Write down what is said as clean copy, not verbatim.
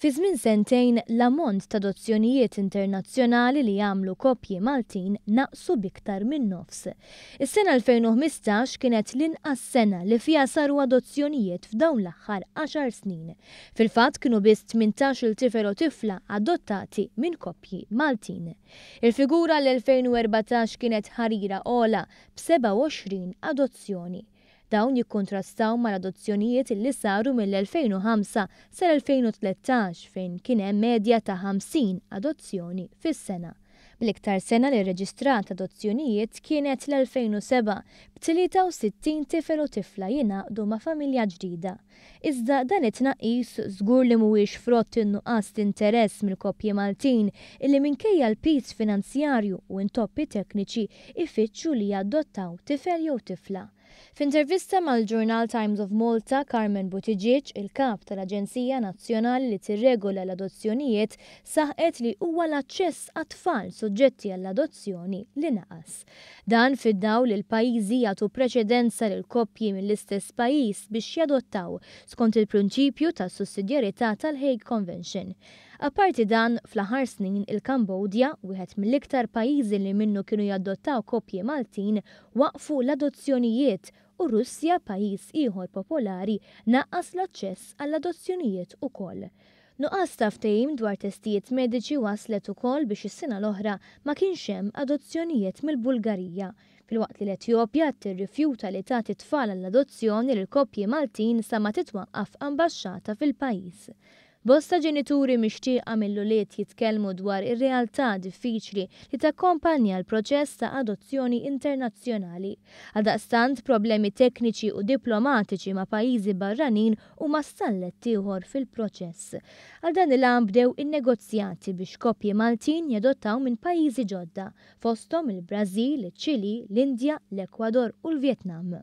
Fi żmien sentejn, l-ammont ta' adozzjonijiet internazzjonali li għamlu koppji Maltin naqsu b'iktar minn nofs. Is-sena 2015 kienet l-inqas sena li fiha saru adozzjonijiet f'dawn l-aħħar għaxar snin. Fil-fatt kienu biss 18-il tifel u tifla adottati minn koppji Maltin. Il-figura l-2014 kienet ħarira ogħla b'27 adozzjoni. Dawn jikkontrastaw mal-adozzjonijiet li saru mill-2005 sal-2013, fejn kien hemm medja ta' 50 adozzjoni fis-sena. Bl-iktar sena li rreġistrat adozzjonijiet kienet l-2007, b'63 tifel u tifla jingħaqdu ma' familja ġdida. Iżda dan it-tnaqqis żgur li mhuwiex frott in-nuqqas t'interess mill-koppji Maltin illi, minkejja l-piż finanzjarju u intoppi tekniċi, ifittxu li jadottaw tifel jew tifla. F'intervista mal-ġurnal Times of Malta, Carmen Buttigieg, il-kap tal-Aġenzija Nazzjonali li tirregola l-adozzjonijiet, saħqet li huwa l-aċċess għat-tfal suġġetti għall-adozzjoni li naqas. Dan fid-dawl li l-pajjiżi jagħtu preċedenza lil koppji mill-istess pajjiż biex jadottaw, skont il-prinċipju ta' sussidjarità tal-Hague Convention. Apparti dan, fl-aħħar snin il-Kambodja, wieħed mill-iktar pajjiżi li minnu kienu jadottaw koppji Maltin, waqfu l-adozzjonijiet u Russja, pajjiż ieħor popolari, naqqas l-aċċess għall-adozzjonijiet ukoll. Nuqqas ta' ftehim dwar testijiet mediċi waslet ukoll biex is-sena l-oħra ma kienx hemm adozzjonijiet mill-Bulgarija, filwaqt li l-Etjopja tirrifjuta li tagħti tfal għall-adozzjoni lil koppji Maltin sa ma titwaqqaf ambaxxata fil-pajjiż. Bosta ġenituri mixtieqa mill-ulied jitkellmu dwar ir-realtà diffiċli li takkompanja l-proċess ta' adozzjoni internazzjonali. Għaldaqstant, problemi tekniċi u diplomatiċi ma' pajjiżi barranin huma stallet ieħor fil-proċess. Għal dan il-għan bdew in-negozjati biex koppji Maltin jadottaw minn pajjiżi ġodda, fosthom il-Brażil, iċ-Ċili, l-Indja, l-Ekwador u l-Vjetnam.